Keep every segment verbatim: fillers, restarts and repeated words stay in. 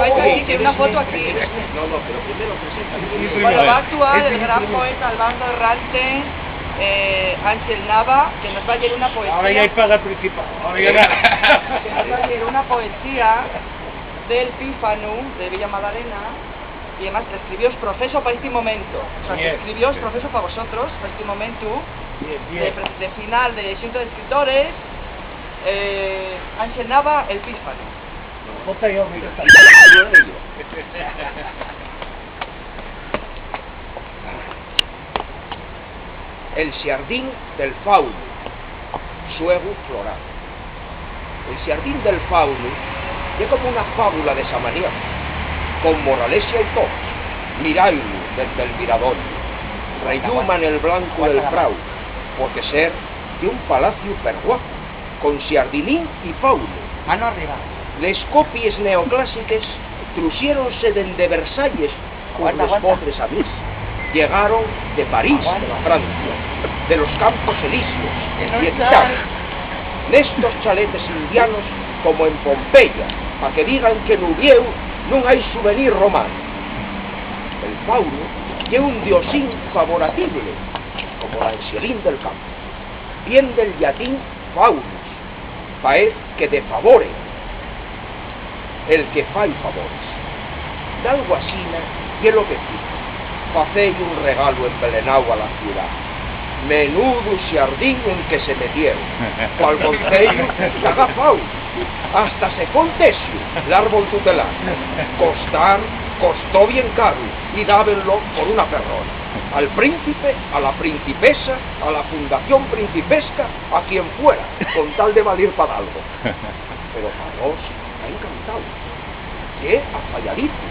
Aquí, que una foto aquí. No, no, pero primero presenta. Bueno, va a actuar el gran poeta Albando Errante, eh, Ángel Nava, que nos va a leer una poesía. Ahora ya hay paga principal. Ahora ya nada. Que nos va a leer una poesía del Pífanu de Villa Madalena, y además que escribió es profeso para este momento. O sea, que escribió es profeso para vosotros, para este momento de, de final de Xunta de Escritores, eh, Ángel Nava, El Pífanu. El Xardín del Faunu, xuegu floral. El Xardín del Faunu ye como una fábula de Samaniego, con moralexa y todo. Mirailu dende'l mirador, relluma nel blancu del prau, porque ser ye un palaciu perguapu, con xardinín y faunu. Mano arriba. Les copies neoclásiques truxiéronse dende Versalles por les podres amís. Llegaron de París, de la Francia, de los Campos Elíseos, y en Italia. Nestos chaletes indianos, como en Pompeya, pa que digan que n'Uviéu nun hai suvenir romano. El faunu ye un diosín favoratible, como l'anxelín del campu. Vien del llatín faunus, faez que de favore, el que fai favores. Dalgo asina ye lo que fixo, facelle un regalu envelenáu a la ciudá. Menudu xardín en que se metieron. Pal conceyu, qu'agafáu, hasta se fon texiu, l'árbol tutelar. Costar, costó bien caru, y dábenlo por una perrona. Al príncipe, a la principesa, a la Fundación Principesca, a quien fuera, con tal de valir pa dalgo. Pero pa nós, ta encantao. Ye afayadizu.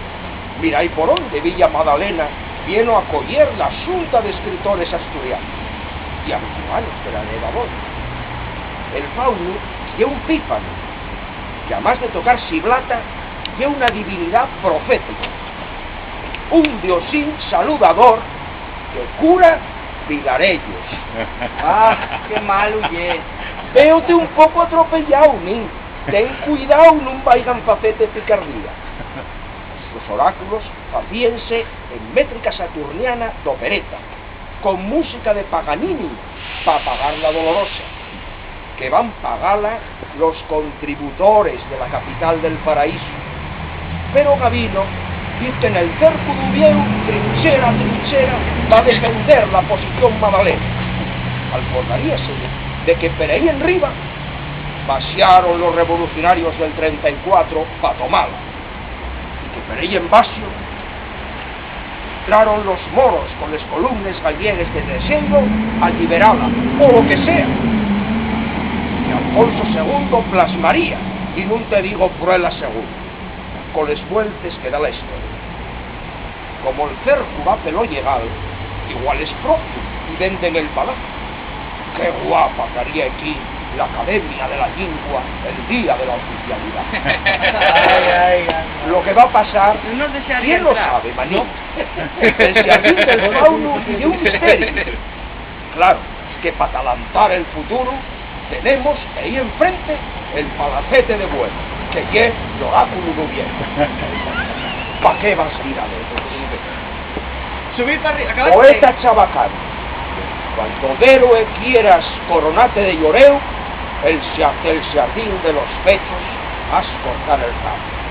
Mirái por onde Villa Madalena vieno a acoyer la Xunta d'Escritores Asturianos. Y a vecimanos de la Neva Boña. El faunu ye un pífanu, y amás de tocar siblata, ye una divinidá profética. Un diosín saludador que cura vigarellos. Ah, qué malu ye. Véote un poco atropelláu, nin. Ten cuidáu, nun vaigan facete picardía. Los oráculos facíense en métrica saturniana d'opereta, con música de Paganini pa apagar la Dolorosa, que van pagala los contributores de la capital del paraíso. Pero Gavino diz que nel cercu d'Uviéu, trinchera a trinchera, va defender la posición madalena. Alcordaríase de que per ehí enriba baxaron los revolucionarios del trenta y cuatro pa tomala, y que per ehí embaxo entraron los moros con les columnes gallegues de Teixeiro a lliberala, polo que sea. Y Alfonso segundo plasmaría, y nun te digo Cruela segundo, con les vueltes que da la historia. Como'l cercu va pelo llegal, igual es propiu y venden el palaciu. Qué guapa estaría equí l'Academia de la Llingua el día de la oficialidá. Ai, ai, ai. Lo que va pasar, ¿quién lo sabe, manín? El xardín del faunu ye un misteriu. Claro, que p'atalantar el futuru tenemos ehí enfrente el palacete de Bueno, que ye l'oráculu d'Uviéu. Pa qué vas dir a ver? Subir pa arriba, acabaste. Poeta chabacán, cuando d'héroe quieras coronate de lloréu, el xa-, el xardín de los fechos has cortar el ramo.